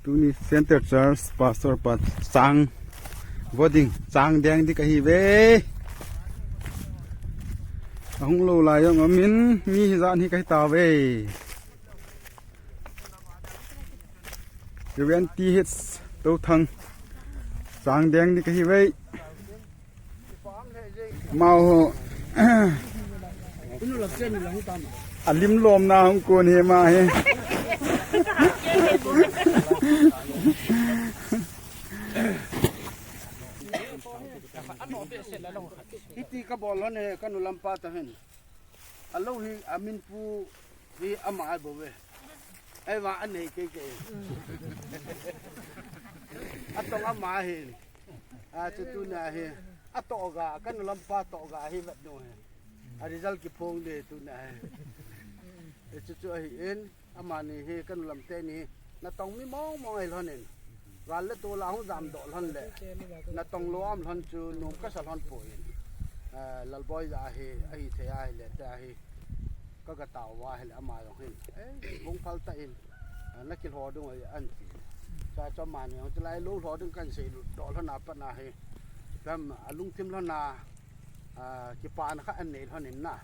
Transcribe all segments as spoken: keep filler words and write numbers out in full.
Tuni Center Church Pastor pa chang vo ding, chang deng ding kahi ve. Ahung lou lai jong amin, mi hijat hi kahi tave. Reverend T H Touthang, chang deng ding kahi ve. Amau ho. Alim lom na hung kon hi ama hi. Hiti kabol lhon e, kanu lampa ta hin. Alou hi amin pu hi ama ai bou ve. Ei va anei kei kei. Atong ama hi. A chu tuna hi. Atoh ga, kanu lampa toh ga hi vet nu hi. A result kiphong de tuna hi. E chu chu ahi in. Amani hi kanu lam teni natong mi mong mong ahi lhon in, gal le tol a hung jam doh lhon le natong lou am lhon chu nom kasa lhon poi. Eh, Lalboi ja hi ahi thei ahi le te ahi ka ga tao va hi le ama jong hin, eh, bung phal ta in, eh, na kilho dung ahi an ti. Cha cha mani jong chu lai lou lho dung kan sei doh lhon a pat na hi, kam alungthim lhon a, ah, kipana kha an nei lhon in na.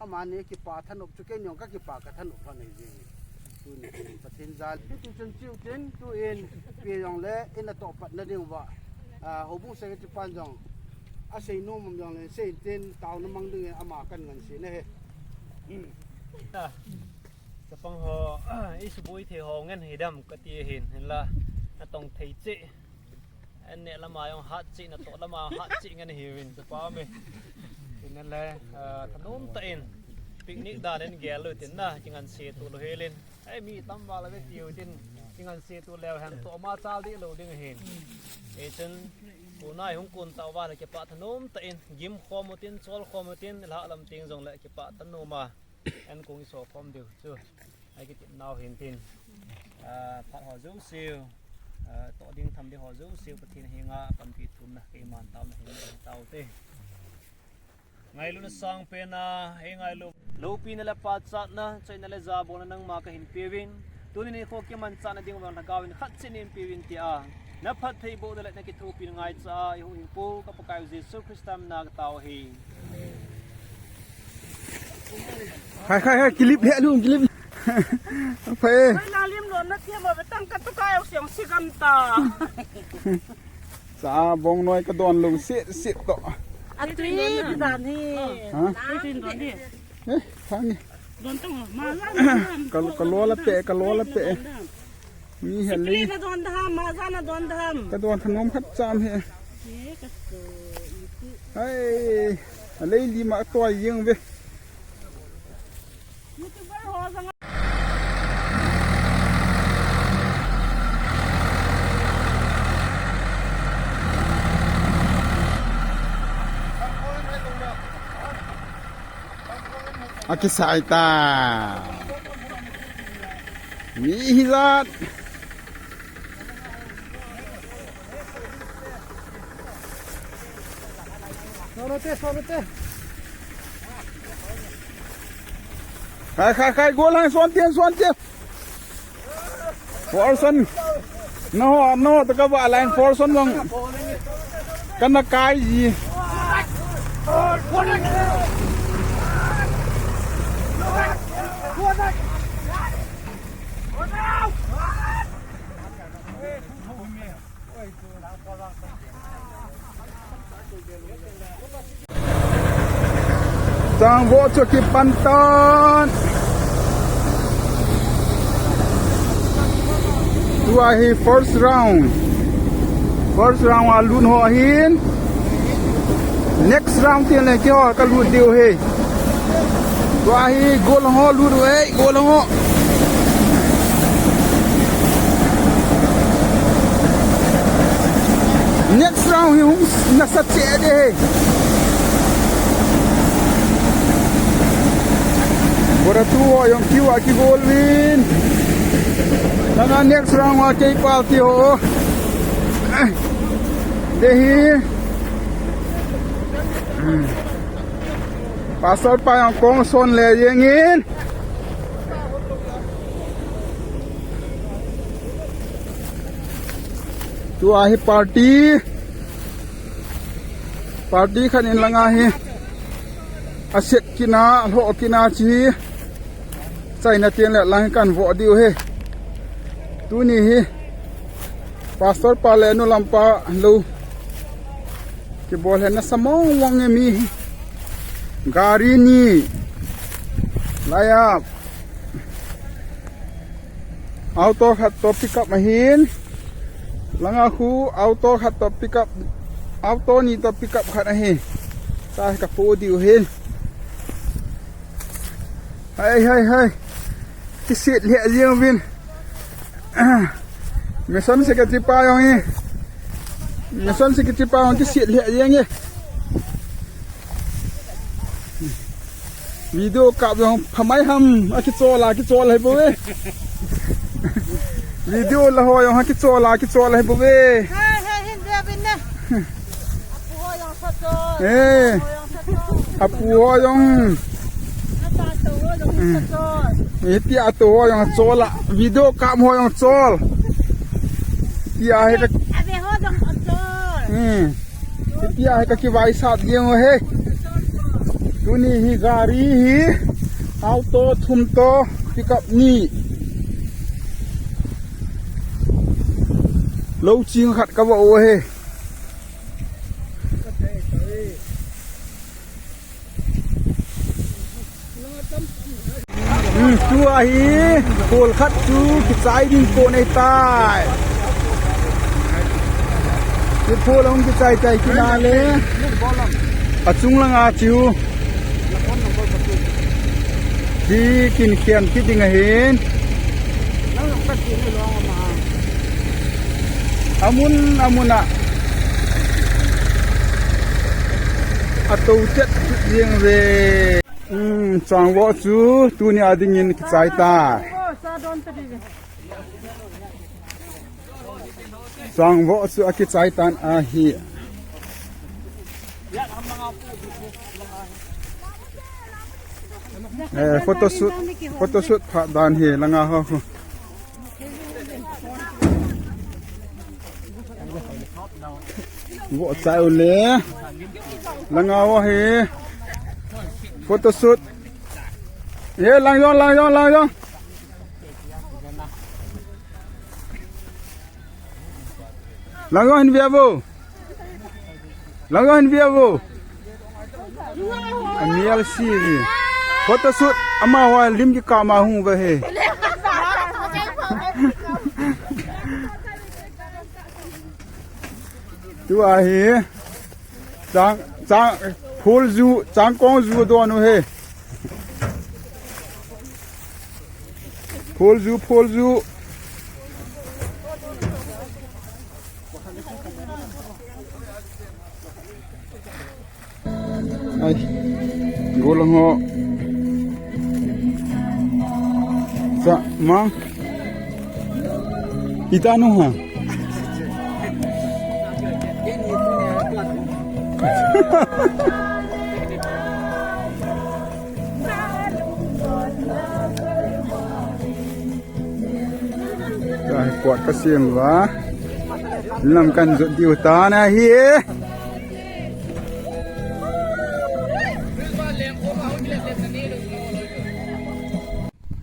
Amani kipa thanop chu kei jong ka kipa ka thanop lhon nei jing. Tuni Pathen jal. Hiti chun chiu tin tu in pi jong le in atoh pat na ding uva. Ah, houbung secretary pan jong asei nom am jong le sei tin taona mang ding in ama kan ngan se na he. Chapang ho, i suboi thei ho ngen hi dam kati hin, hinla natong thei che. An neh lama jong hat cheh, natoh lama jong hat cheh ngen hiuvin, chapa mi. Tin le, ah, thanom tah in, picnic dan in gel lou tin na, kingan se tu lou helin. Ei, mi tam val a ve tiu tin, kingan se tu leu hen, toh ma chal dih lou ding hin. Ei chun, kunai hung kun tah uva le kipah thanom tah in, gim khom u tin, chol khom u tin, lhah lam ting jong le kipah thanom a. An kong i so khom diu chu. Ai kitim nau hin tin. Ah, phat ho jouse u. Ah, toh ding tham ding ho jouse u Pathen henga panpi thumna keiman taona hin nei tau te. Ngailutna sangpen a, ei ngailu. Loupina le pachatna, chaina le jabolna nangma kahin peuvin. Tuni nikho kimanchahna ding uva Lhagao in khat cheh neipeuvin tia. Na phattheibohna le na kithopina ngaicha a, i huhhingpu ka Pakaiu Jesu Christa mina ka tao ahi. Khai, khai, khai, kilip le lu, kilip. Phai. Phai na lim lo na thiam a, tang ka tu ka au siang si gam ta. Cha bong noi ka don lung sit sit to. A tui dan hi. Ha? Tui don di. Eh, thang ni. Don tang ma la. Ka, ka lo la pe, ka lo la pe. Mi he le. Sipli na don da ham, ma za na don da ham. Ka don thanom khat cham he. Ye, ka so, i ti. Ai, a lei li ma toi jeng ve. YouTuber ho jang. Akisai ta. Mi hijat. Solo te, solo te. Khai, khai, khai, go lang, son tien, son tien. Forson. No, no, taka ba line Forson bang. Kana kai ji. Changvoh chu kipan tan. Tua hi first round. First round a lut ho ahin. Next round teng le keiho kalut diu ahi. Tua hi goal ho lut uve, goal ho. Next round hi hung nasat cheh ding ahi. Bora tu ho jong kiu a kigol uvin. Langa next round a kei party ho. Ding ahi. Pastor pa jong kong son le jeng in. Tua hi party. Party khat in langa hi. Aset kina, lho kina chi. China tin le lang kan vo diu hi. Tuni hi. Pastor pa le nu lampa lo. Kibol hen na samong wang e mi hi. Gari ni. Laya. Auto khat to pick up ahin. Langa khu auto khat to pick up. Auto ni to pick up khat ahi. Sa ka pu diu hin. Hai, hai, hai. Kisit le jeng vin. Mission secretary pa jong hi. Mission secretary pa jong kisit le jeng e. Video kap jong phamai ham, akichol a, kichol hai bou e. Video la ho jong akichol a, kichol hai bou e. Hai, hai, hin ve bin na. Apu ho jong sa chol. Eh. Apu ho jong sa chol. Apu ho jong. Ata to ho jong sa chol. Eh, tia to ho jong chol a. Video kap ho jong chol. Tia he ka. Ave ho jong chol. Hmm. Tia hi ka kivai sat jeng u hi. Tuni hi gari hi auto thum to pickup ni. Lo ching khat ka va u hi. Hmm, tua hi, phol khat chu kichai ding kon ahitai. Hi phol hung kichai chai kina le. Achung langa chu. Hi kin khian kit ding ahin. Amun, amun a. Ato chet jeng ve. Hmm, changvoh chu tuni a dingin kichai ta. Changvoh chu akichai tan ahi. Eh, photoshoot, photoshoot phat dan hi langa ho. Vo chai u le. Langa vo hi. Photoshoot. Ye, lang jong, lang jong, lang jong. Lang jong hin ve vo. Lang jong hin ve vo. Amial si ni. Photoshoot ama wa lim ki kama hung ve he. Tua hi. Chang, chang, phul ju, chang kong ju don u he. Phul ju, phul ju. Ai, golang ho. Sa, mang. Ita no ha. Ka kuat ka siam va. Lam kan jot diu ta na hi e.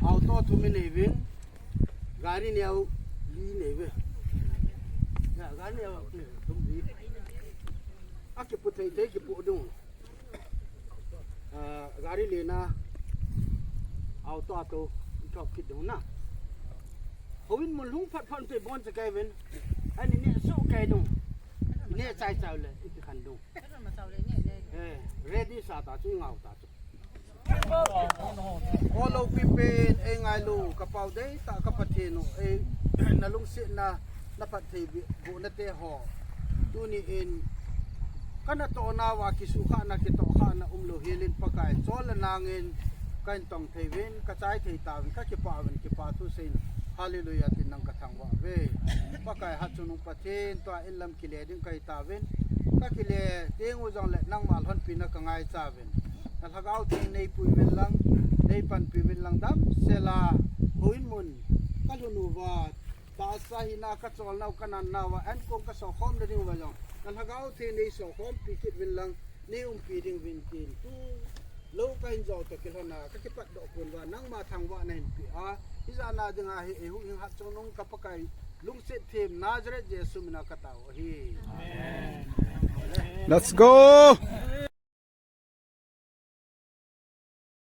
Auto thum i nei uvin, gari neo li nei uve. Ya, gari neo thum li. Akipu thei thei kipu ding. Ah, gari lena auto a tou i thop kit ding na. Houin mun lhung phat phat te bon cha kai uvin. Ani ne so kai ding. Ne chai chai le i khan ding. Eh, ready sa ta chu, ngau ta chu. O lopi pen, ei ngailu, ka pau dei tah ka Pathen u, ei na lungsetna, na phatthei bohna te ho. Tuni in, ka natoh nauva kisukhahna, kitohkhahna umlou helin Pakai, chol le nangin, ka in tong thei uvin, ka chai thei tauvin, ka kipah uvin, kipathu seiyin, Hallelujah tin nang ka thangvah uve. Pakai hatchungnung Pathen, tua in lam kile ding ka hi tauvin, ka kile teng u jongle nangma lhonpina ka ngaicha uvin. Na lhagao theng nei pui uvin lang, nei panpi uvin lang damsel a, houin mun ka lhun uva, tahsa hina ka cholnau ka nannau a, ankong ka sokhom na ding uva jong, ka lhagao thei nei sokhompi kit uvin lang, nei umpi ding uvin tin, tulou ka hin jou toh kilhona, ka kipatdoh pon uva, nangma thangvahna hin pe a, hijat na dinga hi, eihuhhing hatchungnung ka Pakai, lungset them Nazareth Jesu mina ka tao ahi. Let's go!